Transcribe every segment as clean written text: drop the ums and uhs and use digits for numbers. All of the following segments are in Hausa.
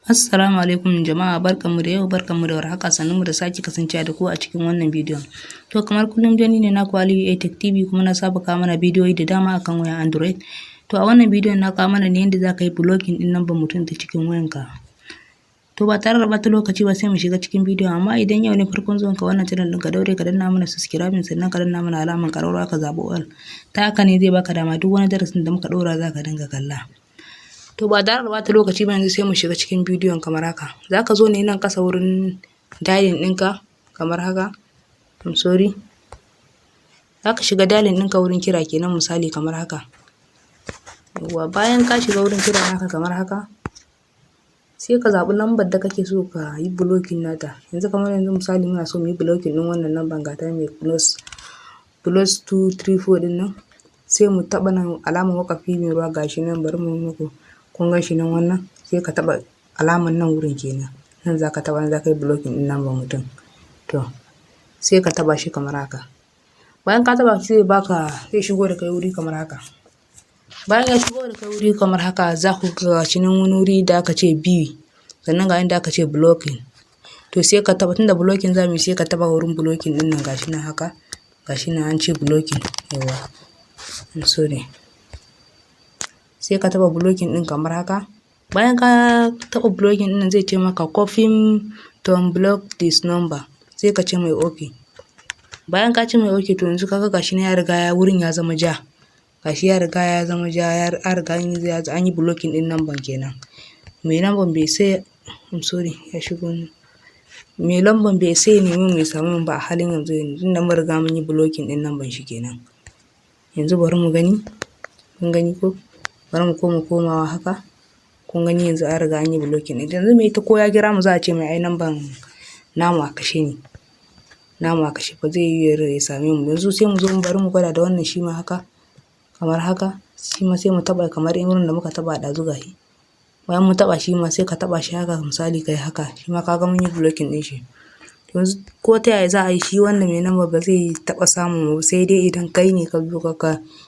Assalamu alaikum jama'a, barkanmu da yau, barkanmu da warhaka, sannunmu da sake kasancewa da ku a cikin wannan bidiyon. To, kamar kullum dai, ni ne naku Aliyu A Tech TV, kuma na saba kawo mana bidiyoyi da dama akan wayan Android. To, a wannan bidiyon na kawo mana ne yadda za ka yi blocking ɗin number mutum ta cikin wayanka. To, ba tare da ɓata lokaci ba, sai mu shiga cikin bidiyon. Amma idan yau ne farkon zuwanka wannan channel ɗin, ka daure ka danna mana subscribing, sannan ka danna mana alamar ƙararrawa, ka zaɓi all. Ta haka ne zai baka dama duk wani darasin da muka ɗora za ka dinga kalla. To, ba tare da ɓata lokaci ba, yanzu sai mu shiga cikin bidiyon kamar haka. Za ka zo ne nan ƙasa wurin dialing ɗinka kamar haka. I'm sorry. Za ka shiga dialing ɗinka, wurin kira kenan, misali kamar haka. Yawwa, bayan ka shiga wurin kira naka kamar haka, sai ka zaɓi lambar da kake so ka yi blocking nata. Yanzu kamar yanzu misali, muna so mu yi blocking ɗin wannan lambar, ga ta mai +234 ɗin nan. Sai mu taɓa nan alamar waƙafi mai ruwa, gashi nan, bari mu yi muku. Kun gan shi nan wannan, sai ka taɓa alamar nan wurin kenan. Nan za ka taɓa, nan za ka yi blocking ɗin lambar mutum. To, sai ka taɓa shi kamar haka. Bayan ka taɓa shi, zai baka, zai shigo da kai wuri kamar haka. Bayan ya shigo da kai wuri kamar haka, za ku ga gashi nan wani wuri da aka ce view, sannan ga inda aka ce blocking. To, sai ka taɓa, tunda blocking za mu yi, sai ka taɓa wurin blocking ɗin nan, gashi nan haka. Gashi nan an ce blocking, yawwa. I'm sorry. Sai ka taɓa blocking ɗin kamar haka. Bayan ka taɓa blocking ɗin nan, zai ce maka "Confirm to unblock this number". Sai ka ce mai okay. Bayan ka ce mai okay, to yanzu kaga gashi nan ya riga ya wurin ya zama ja. Gashi ya riga ya zama ja, ya riga an yi blocking ɗin number kenan. Mai number bai sai, I'm sorry, ya shigo nan. Mai lambar bai sai ya nemi mu ya same mu ba a halin yanzu, tunda mun riga mun yi blocking ɗin number shi kenan. Yanzu bari mu gani. Kun gani ko? Bari mu koma komawa haka. Kun gani, yanzu an riga an yi blocking ɗin. Yanzu mai ita ko ya kira mu, za a ce mai ai number namu a kashe ne. Namu a kashe, ba zai yiwu ya same mu. Yanzu sai mu zo bari mu gwada da wannan shi ma haka, kamar haka. Shi ma sai mu taɓa kamar irin da muka taɓa ɗazu, gashi. Bayan mun taɓa shi ma, sai ka taɓa shi haka, misali ka yi haka. Shi ma ka ga mun yi blocking ɗin shi. Yanzu ko ta yaya za a yi, shi wannan mai number ba zai taɓa samun mu ba, sai dai idan kai ne ka zo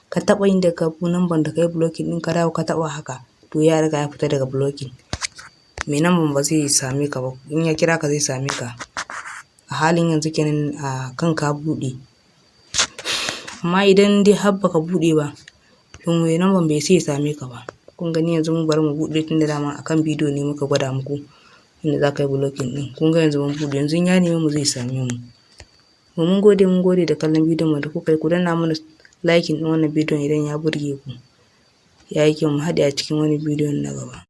ka taɓa inda ka number da ka yi blocking ɗin, ka dawo ka taɓa haka, to ya riga ya fita daga blocking. Mai number ba zai same ka ba, in ya kira ka zai same ka. A halin yanzu kenan a kan ka buɗe. Amma idan dai har baka buɗe ba, to mai number bai isa ya same ka ba. Kun gani, yanzu mu bari mu buɗe, tunda dama a kan bidiyo ne muka gwada muku inda za ka yi blocking ɗin. Kun ga yanzu mun buɗe, yanzu in ya neme mu zai same mu. To, mun gode, mun gode da kallon bidiyon mu da kuka yi. Ku danna mana liking ɗin wannan bidiyon idan ya burge ku. Ya yi kyau, mu haɗe a cikin wani bidiyon na gaba.